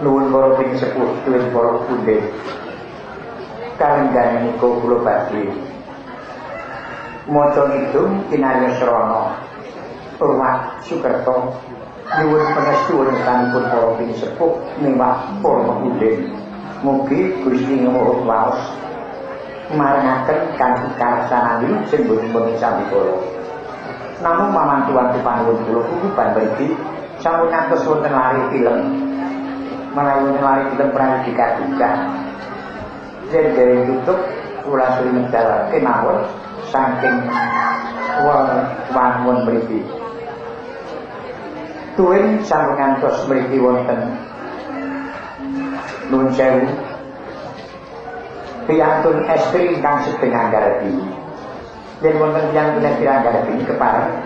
Nuwun para pinisepuh tuwin para punden. Kalenggan menika kula badhe maca ngidung kinarya srana Urwat Sukerta nyuwun pangestu wontenipun para pinisepuh miwah para punden. Mugi Gusti Maha Kuwaos marengaken kanthi karsanan wilujeng boten sambikala. Namung mamantuan panuwun kula kukuban mriki sampun ngantos wonten lari film. Menawi wonten lari film prawi dikagugah. Yen dereng tutup kula suri medal kemawon saking wangun mriki. Tuwin sampun ngantos mriki wonten nuwun sewu piyantun estri ingkang sedeng anggarbi. Yen wonten piyantun estri anggarbi kepareng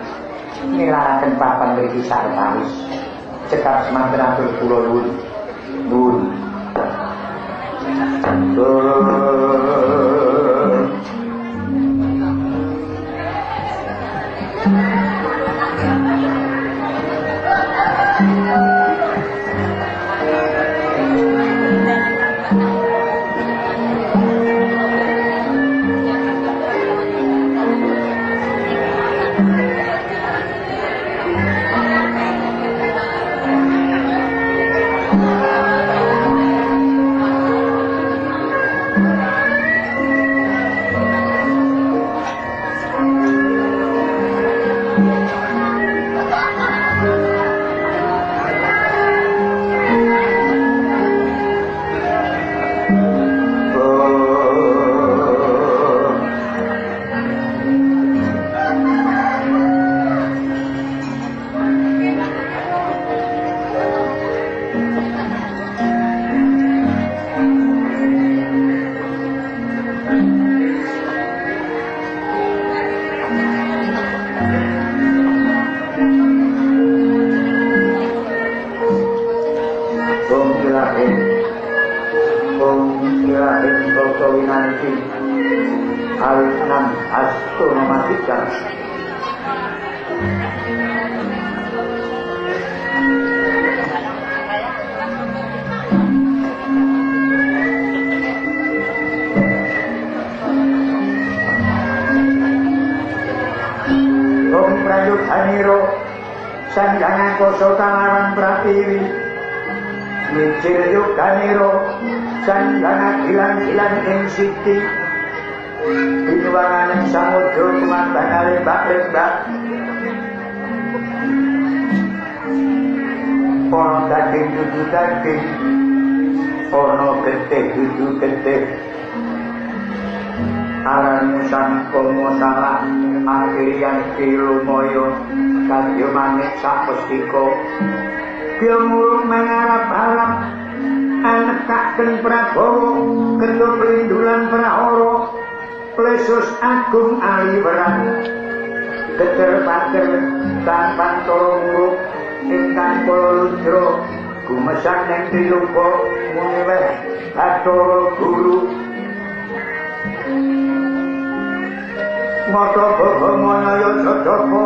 nilaraken papan mriki sartawis. Cekap semanten atur kula nuwun. Nuwun. Siti binuwanganing samudra kumandhang lembak-lembak ana daging dudu daging ana getih dudu getih aranmu sangkama salah akhirian kilumaya kadya manik sapestika kya murung mangarap-arap anekaken Prabawa kendo plindulan prahara plesus agung aliweran geter pater tanpantara murup ingkang kala ludra gumesan ing triloka muni weh Bathara Guru mata baba manaya jajaka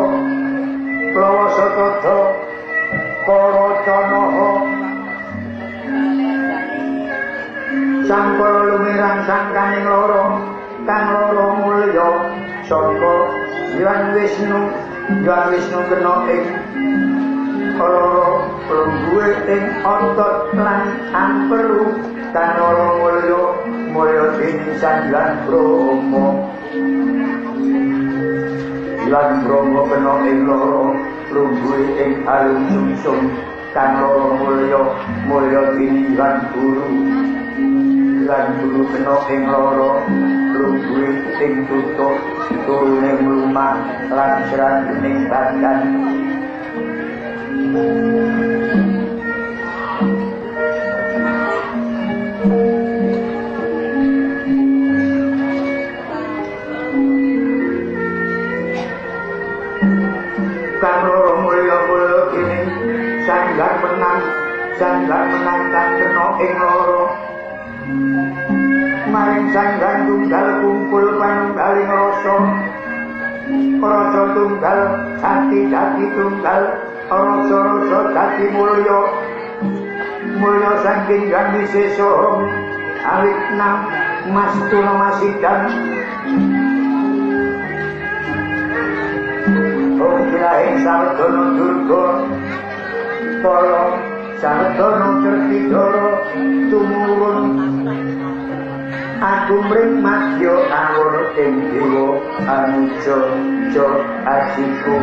plawa satata karacanaha sangkala lumirang sangkaning lara kang lara mulya saka Hyang Wisnu. Hyang Wisnu kena ing lara lungguhe ing otot lan amperu kang lara mulya mulya dening Sang Hyang Brahma. Hyang Brahma kena ing lara lungguhe ing alung sungsung kang lara mulya mulya dening Hyang Guru. Lan guru kena ing lara lungguhe ing tutuk turune mlumah lan srandening badan. Kang lara mulya-mulya dening Sang Hyang Menang, Sang Hyang Menang kang kena ing lara maring Sang Hyang Tunggal kumpul panunggaling rasa rasa tunggal sati dadi tunggal rasa-rasa dadi mulya. Mulya saking Hyang Wisesa awit nam mastuna masidan. Om kilahing sawetara durga para sawetara Kertidara tumurun aku mring madya awur ing dewa anuja ja ajiku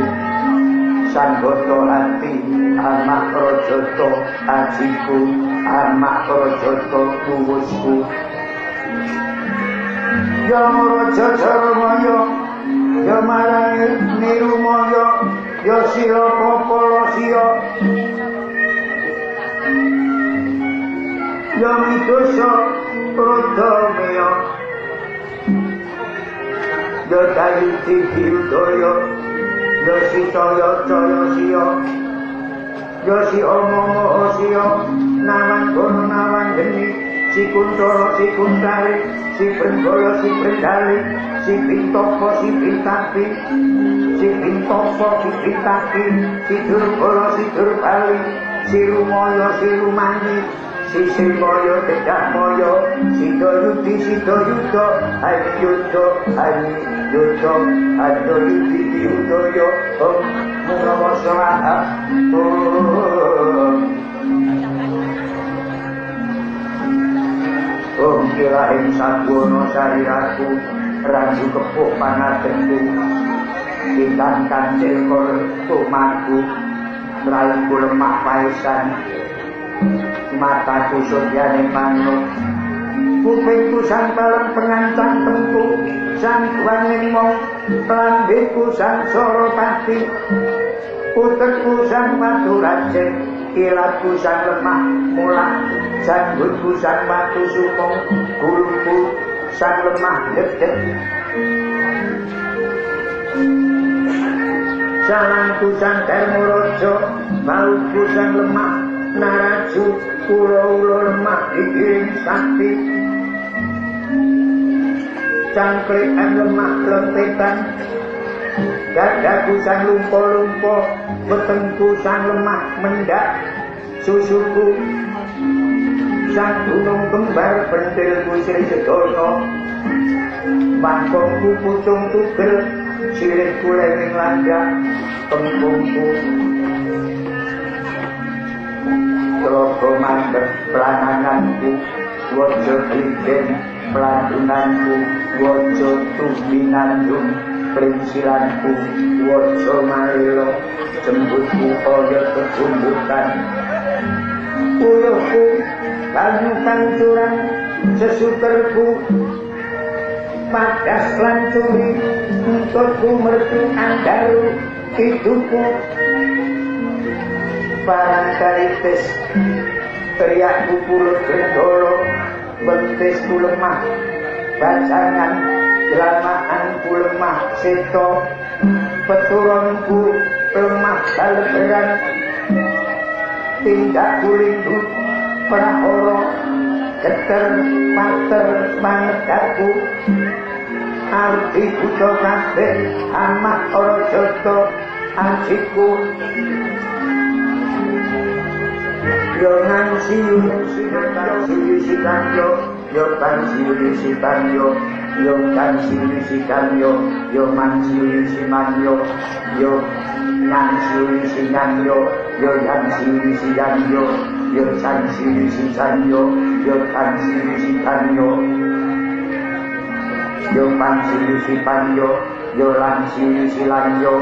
sanggata ati amak rajata ajiku amak rajata tuwusku ya raja jaramaya ya marang nirumaya ya sira papala siya ya midosa pradamaya ya dayuti hidaya ya sitaya caya siya ya si omomo siya nawan gono nawan geni si kuntara si kuntari si brenggala si brendali si pintaka si pintapi si pintaka si pintaki si durbala si durbali si rumaya si rumani si srimaya dedahmaya sidayudi sidayuda hayuda hayuda hayudi yudaya om namo swaha om kirahing sabuana sariraku raju kepuh pangadegku intan kancil kor tumaku raiku lemah paesan mataku suryane manuk kupingku sang palem pengancang tengku sang waning mong plambeku sang soropati utekku sang watu rajin ilatku sang lemah mulak janggutku sang watu sumung guluku sang lemah dedet salangku sang darmaraja bauku sang lemah naraju ula-ula lemah digiring sakti cangklikan lemah lempetan dadaku sang lumpo-lumpo wetengku sang lemah mendak susuku sang gunung kembar pentilku Sri Sedana mangkongku pucung tugel sirihku lewing landak kembungku telaga mandek prananganku waja klijen plandunanku waja tuminandung pringsilanku waja marila jembutku kaya kegumbukan uyuhku banyu kancuran sesukerku padas lancuri entutku mertu andaru iduku parang karitis teriakku pulut gendolo bentisku lemah bacangan jelamaanku lemah seto peturonku lemah baleberan tindakku lindu prahara geter pater mangedaku ardi buta kabeh amah rajata ajiku yo nang siyu siyu sikan yo yo tan siyu sitan yo yo kan siyu sikan yo yo man siyu siman yo yo nang siyu sinan yo yo yang siyu siyan yo yo san siyu sisan yo yo kan siyu sikan yo yo pan siyu sipan yo yo lan siyu silan yo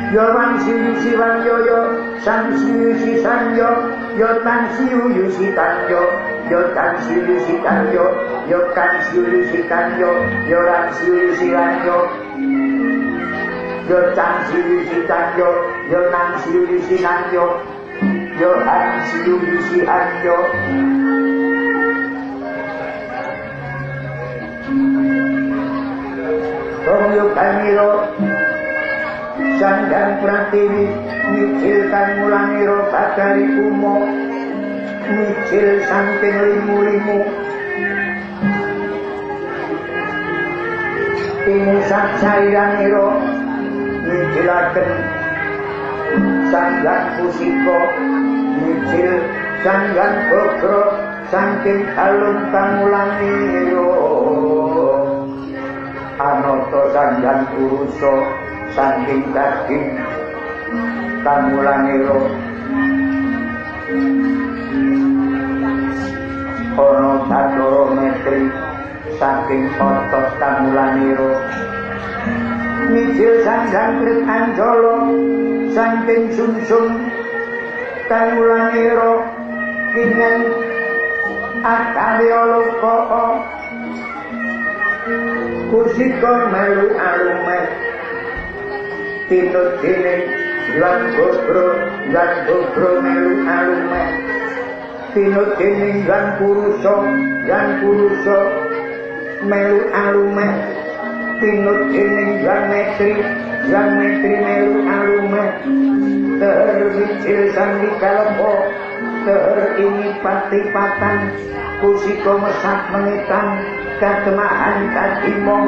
yo wan siyu siwan yo yo san siyu sisan yo yo tan siyu sitan yo yo tan siyu sitan yo yo kan siyu sikan yo yo ran siyu siran yo yo tan siyu sitan yo yo nan siyu sinan yo yo han siyu sihan yo Om yo kaniro Sandang pratiwi mijil kang mulangira Bathari Uma mijil saking limu-limu ing sairanira mijilaken sandang pusika Mijil sanggan bogro saking kalung kamulanira anata sanggan purusa saking daging kamulanira ana Bathara Metri saking otot kamulanira mijil sanggan krit anjala saking sumsum kamulanira kinen akale loka kusika melu alumeh tinut dening lan gobro melu alumeh tinut dening lan purusa melu alumeh tinut dening lan metri melu alumeh ter wijil sanggi kalepo ter ini pati-patan kusika mesak mengetan katemahan dadi mong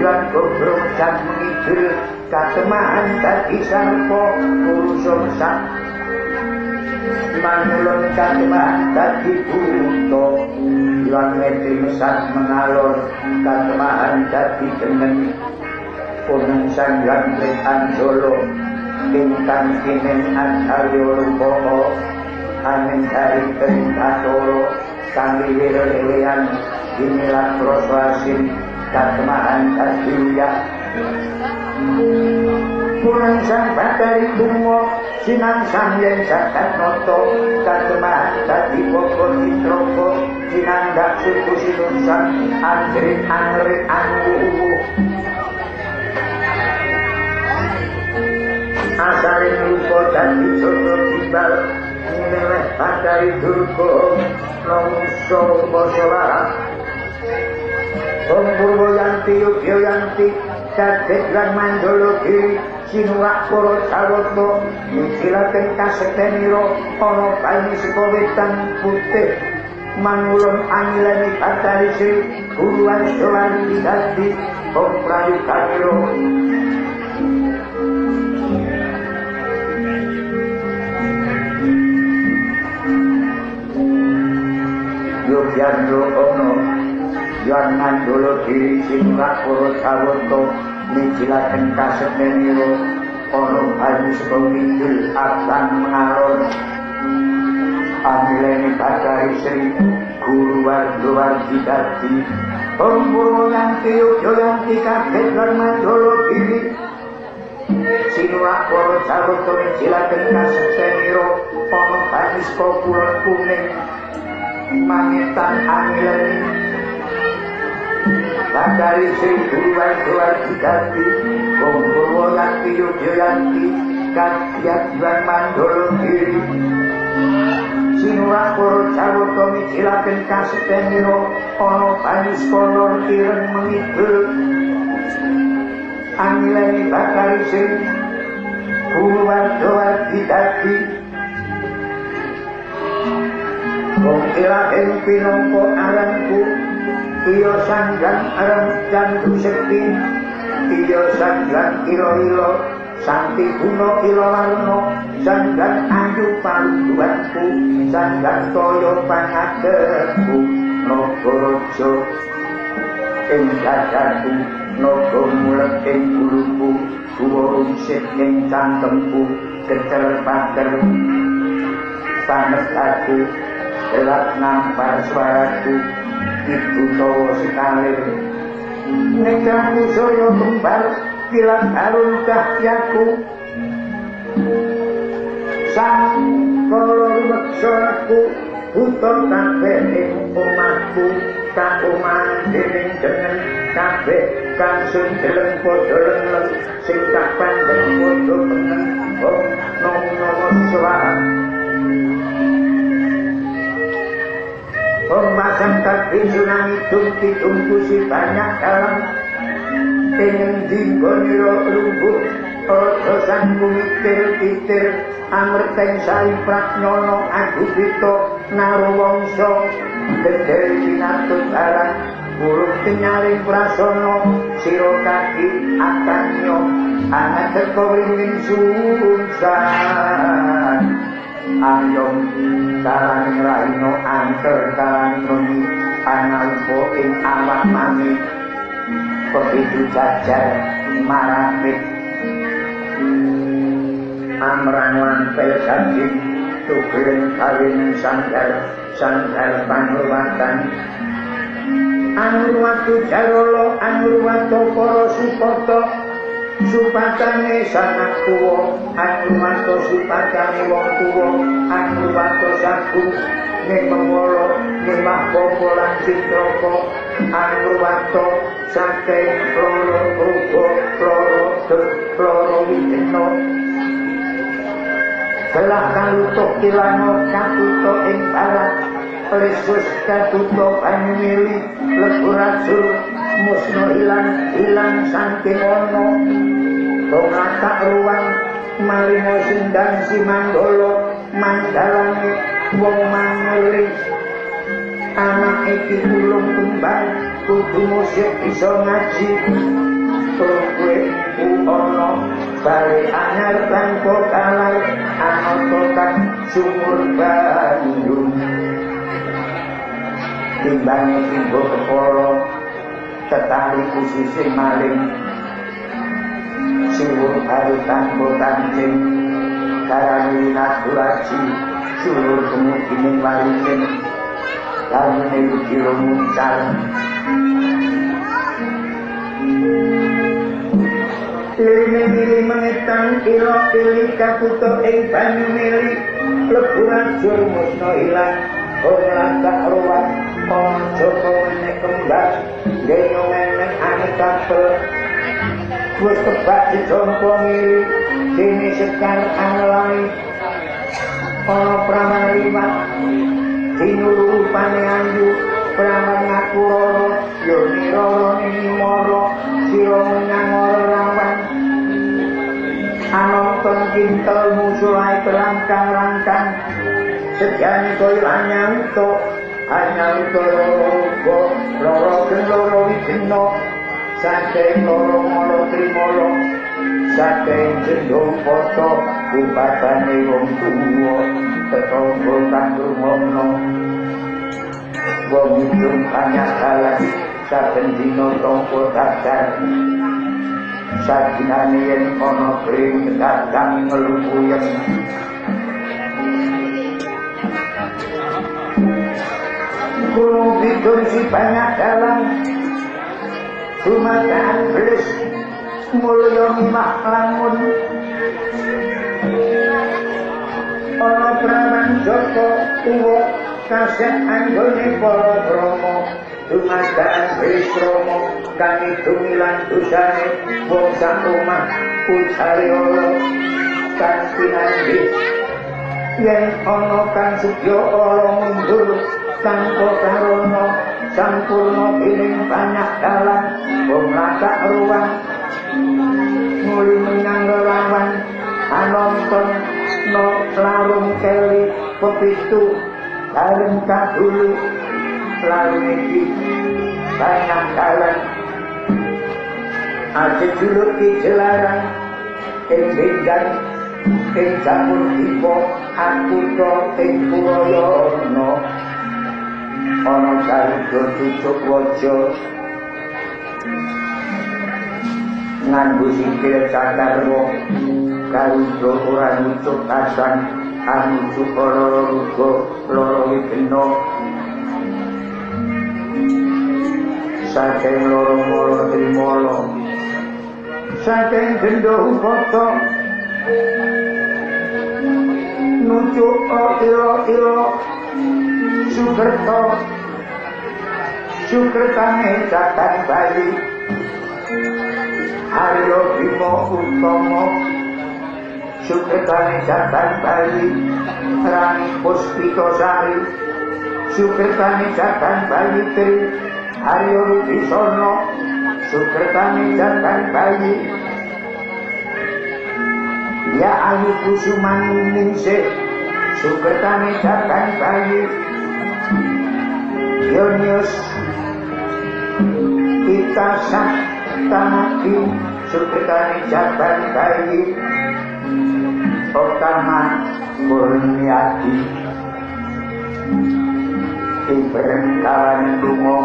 lan gobro mesak mengidul katemahan dadi sarpa purusa mesak manulun katemahan dadi buta lan metri mesak mengalor katemahan dadi demen puneng sanggan krit anjala ingkang kinen acarya rupa anendari kering Bathara kang liwir-liwiran inilah rasa asin katemahan dadi uyah puneng sang Bathari Tuma sinangsang yen jagat nata katemahan dadi bapa citraka sinanggap suku sinunsang anjrit angrit anguwu asaring rupa dadi jata timbal ngeweh Bathari Durga nangsa basa larang Om Purwayanti Yogyayanti kaget lan Mandala Giri sinuwak para Jawata mijilaken kasektenira ana banyu saka wetan putih mangulon angilani Bathari Sri Guru Warsa dadi Om Prayuganira Yogyandra ana yan Mandala Giri sinuwak para Jawata mijilaken kasektenira ana banyu saka kidul abang mengalor angileni Bathari Sri Guru Warsa dadi Om Purwayanti Yogyayanti kaget lan Mandala Giri sinuwak para Jawata mijilaken kasektenira ana banyu saka kulon kuning mangetan angileni Bathari Sri Guru Warsa dadi Om Purwayanti Yogyayanti kadyat lan Mandala Giri sinuwak para Jawata mijilaken kasektenira ana banyu saka lor ireng mengidul angileni Bathari Sri Guru Warsa dadi Wong ilahen pinangka aranku iya sanggan aran candu sekti iya sanggan ira-ira santi guna ila warna sanggan ayu palungguhanku sanggan toya pangadegku naga raja ing dadaku naga mulek ing guluku guwa rungsit ing cangkemku kecer pater panegaku gelap nampar suaraku ibu tawa sekalir netraku saya kembar kilat arun cahyaku sang kala rumeksa aku buta kabeh ing omahku kaomahan dening jeneng kabeh kang sun deleng padha lengleng sing tak pandeng padha pengen om namo namo swaha. Om pasang kabeh sunami dung kidung kusi banyak dalam ing endi nggone lungguh aja sang kumitir-kitir amerteng sai prajnana agupita narawangsa gedhe pinatut barang burung kenyaring prasana sira kaki akanya anadeka wringin sungsan Ayom kalaning rahina angker kalaning wengi ana uga ing awak mami begitu jajar marapit amrang lampel gading tugel kawin sanggar sanggar pangurwatan Angurwatu Jarolo Angurwata para supata supatane sanak tuwa Angurwata supatane wong tuwa Angurwata sagung ning mengwala nyembah bapa lan citraka Angurwata saking loro rupa loro dek loro widena belah kalutuh kilano katuta ing barat lesus katuta banyu mili lebur ajur musna ilang ilang saking ana dongakak ruang malima sindang simanggala mandalange wong mangeli anak iki ulung kembang kudu musik bisa ngaji kowe ana bali anyar tanpa kalar anata kang sumur banyu timbange timbo kepala tetali usise maling siwur baru tanpa kancing karani winatu aji sulur kemudining waringin banyune ludira muncal lirine mili mengetang ila ili kakuta ing banyu mili lebur ajur musna ilang ora tak ruwat ana joko menek kembang denyo menek aneka wis kebak ditampa ngili dene sekar anglai ana praman liwat dinulu rupane anju praman ngaku rara ya nirara nimara sira menyang ora rawan anonton kintel musuh terangkang-rangkang sejane kaya anyauta anyauta loro loro gen loro widena saking loro mala trimala saking jendho pata upatane wong tuwa tetangga kang rumono wong idung panyakalan saben dina tampa dadar sadinane yen ana kring dadang ngelupuyen Gunung Kidul si banyak dalang dumadaan belis mulya mimah lamun ana praman Joko tuwa kaset anggone para brahma dumadaan belis rama kang lan dosane wong sak omah ujare ala kang pinanggih yen ana kang sedya ala mundur tanpa karana sampurna dening banyak dalan wong lakak ruang muli menyang lelawan anonton no larung keli pepitu bareng kadulu lalu iki banyak dalan aja juluk ki jelaran ing binggan ing jamur dipa akutha ing Purayana ana garuda cucuk waja nganggo sikil cakarwa garuda ora nucuk kasang anucuk loro ruga loro wigena saking loro mala trimala saking gendha upata nucuk ila-ila Sukerta Sukertane jagan bayi Arya Bima Utama Sukertane jagan bayi Rani Puspitasari Sukertane jagan bayi Tri Arya Rubisana Sukertane jagan bayi Ya Ayu Kusumaningsih Sukertane jagan bayi Yonius Itasah Tamaki Sukertane jagan bayi Pertama Kurni Kurniadi ibreng kawan lunga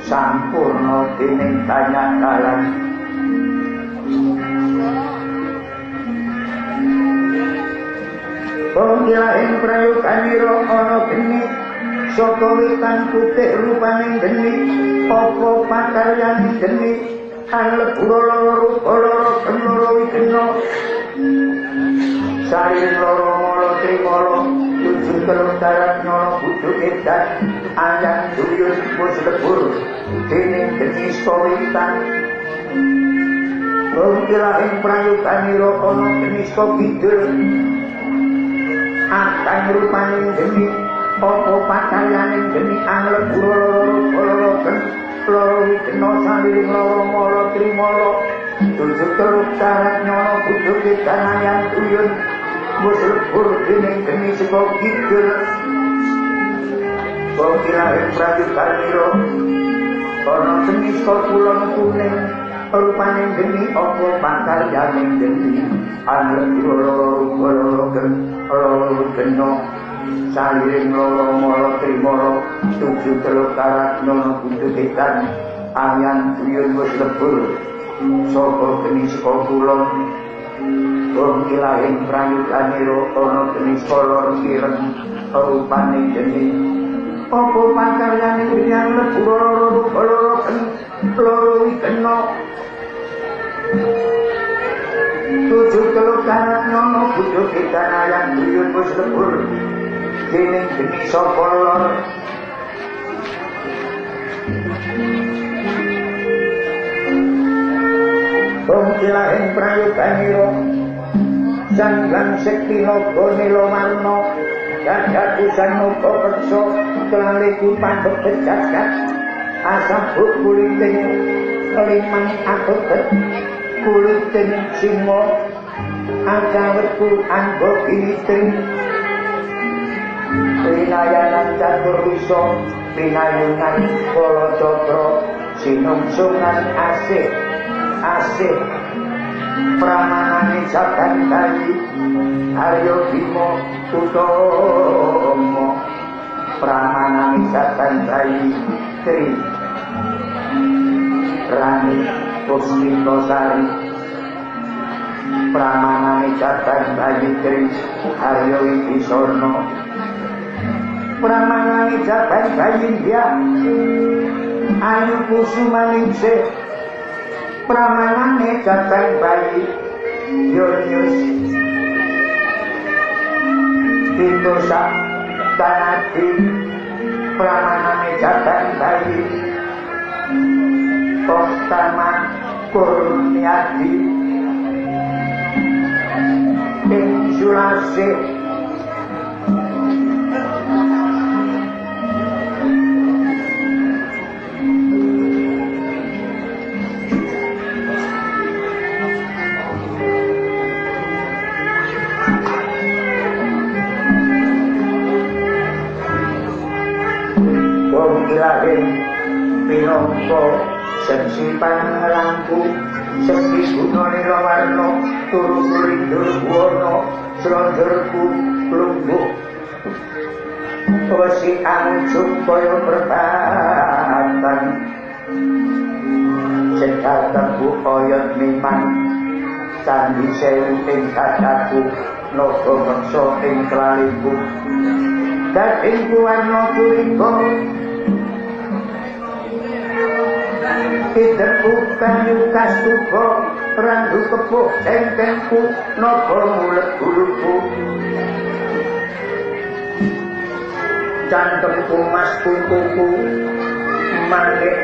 sampurna dening banyak dalan. Pengilahing prayoganira ana geni saka wetan putih rupaning geni apa pakaryane geni anglebura loro rupa loro gemloro wigena saring loro mala trimala tujuh telung darat nyono buduk edan ayang duyun wis lebur dening geni saka wetan. Pengilahing prayoganira ana geni saka kidul akan rupaning geni apa pakaryane geni anglebura loro rupa loro loro wigena saliring loro mala trimala tujuh telung darat nyono buduk edan ayang duyun wis lebur dening geni saka kidul. Pengilahing prayoganira ana geni saka kulon kuning rupaning geni apa pakaryane geni anglebura loro rupa loro loro wigena saliring loro mala trimala tujuh telung darat nyono buduk edan ayang duyun wis lebur saka geni saka kulon. Pengilahing prayoganira ana geni saka lor ireng rupane geni apa pakaryane geni anglebura loro rupa loro loro wigena tujuh telung darat nyono buduk edan ayang duyun wis lebur dening geni saka lor. Pengilahing prayoganira sanggang sekti naga nilawarna dadaku sanoka peksa klaliku pandhet jagat asabuk kuliting limang akebet kuliting singa acawetku angga kinitri winayanan catur wisa pinayungan kalacakra sinungsungan asih asih pramanane jagan bayi Arya Bima Utama pramanane jagan bayi Tri Rani Puspitasari pramanane jagan bayi Tri Arya Wibisana pramanane jagan bayi Dyah Ayu Kusumaningsih pramanane jagan bayi Yonyus Titosa Tanadi pramanane jagan bayi Oktama Kurniadi ing Sulasih Pengilahing pinangka seksi pangrangku sekti guna nilawarna turu kulindur buwana slonjorku lungguh wesi angujuk kaya perbatan cekal tebu oyot mimang candi sewu ing dadaku naga meksa ing klaliku dagingku warna curiga Idengku banyu kastuba randu kepuh cengkengku naga mulet buluku cangkemku mas kuntuku manik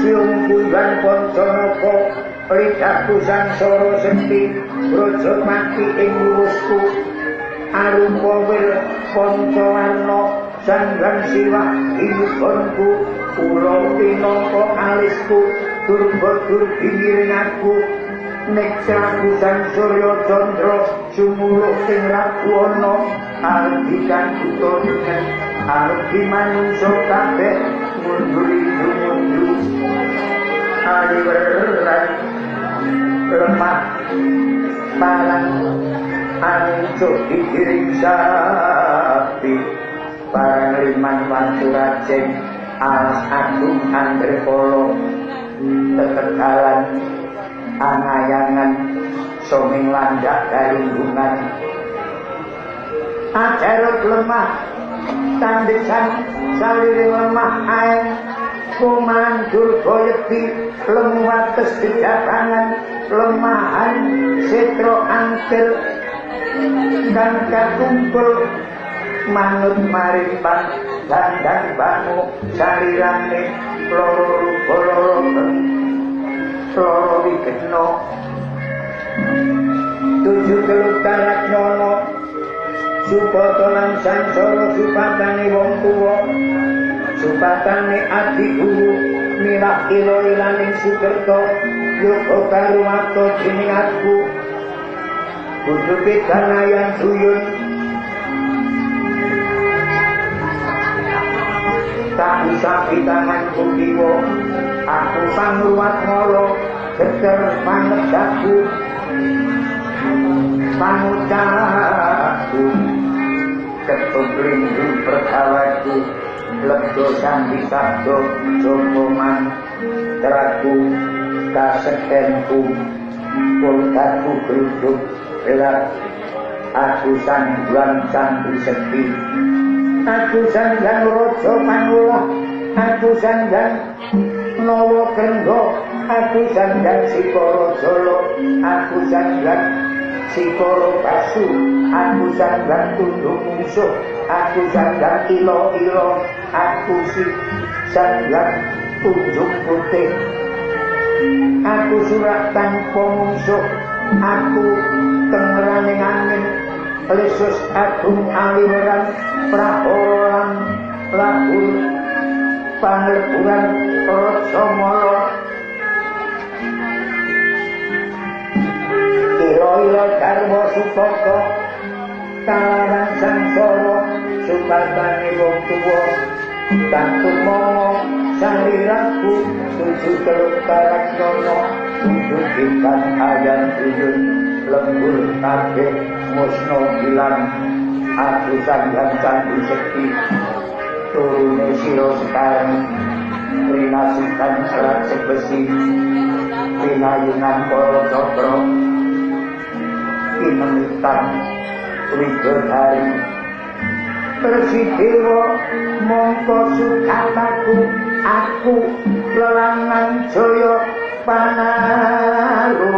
ciumku lan pancanaka lidahku sangsara sekti braja mati ing wurusku arupa wir pancawarna sanggang siwah inugonku kula pinangka alisku durga durgi ngiringaku nektraku sang surya candra sumuluh ing rabuwana ardi kang buta dengan ardi manungsa kabeh ngunduli mundu aliweran lemah parang anjuk digiring sari. Parangliman Watu Rajeng Alas Agung Andrekala tetegalan angayangan soming landak galunggungan ajarut lemah tandesan saliring lemah aeng kuman durga yekti lemu wates jejabangan lemahan setra angker kang katumpul manut marimpan dandang bangu salirane loro rupa loro loro wigena tujuh teluk taraknana supata lan sangsara supatane wong tuwa supatane adi guru milah ila-ilaning Sukerta yoga karuwata dening aku bujuke danayan suyun tak usapi tanganku kiwa aku pangruwat ngala geger pangedaku pangucapku ketuk rindu perkawaku lega sandi sabda japa mantraku kasekenku kulkaku gruduk gelap aku sangguang candri sekti aku sangguang raja panulah aku sangguang nawa krengga aku sangguang sikara jala aku sangguang sikara basu aku sangguang tunduk mungsuh aku sangguang ila-ila aku si sangguang tunjuk putih aku surak tanpa mungsuh aku tengeraning angin lesus agung aliran prahara lan lahur pangleburan raja mala ila-ila darma supaka kalaran sangsara supatane wong tuwa tantu momo saliraku tujuh teluk taraknana tujuh ikan ayan tuyun lembur kabeh musna ilang aku sanggang candi sekti turune sira sekarang rinasikan serat sebesi pinayungan para cakra kinemitan widodari Persidewa mongko sukataku aku lelangan jaya panaru.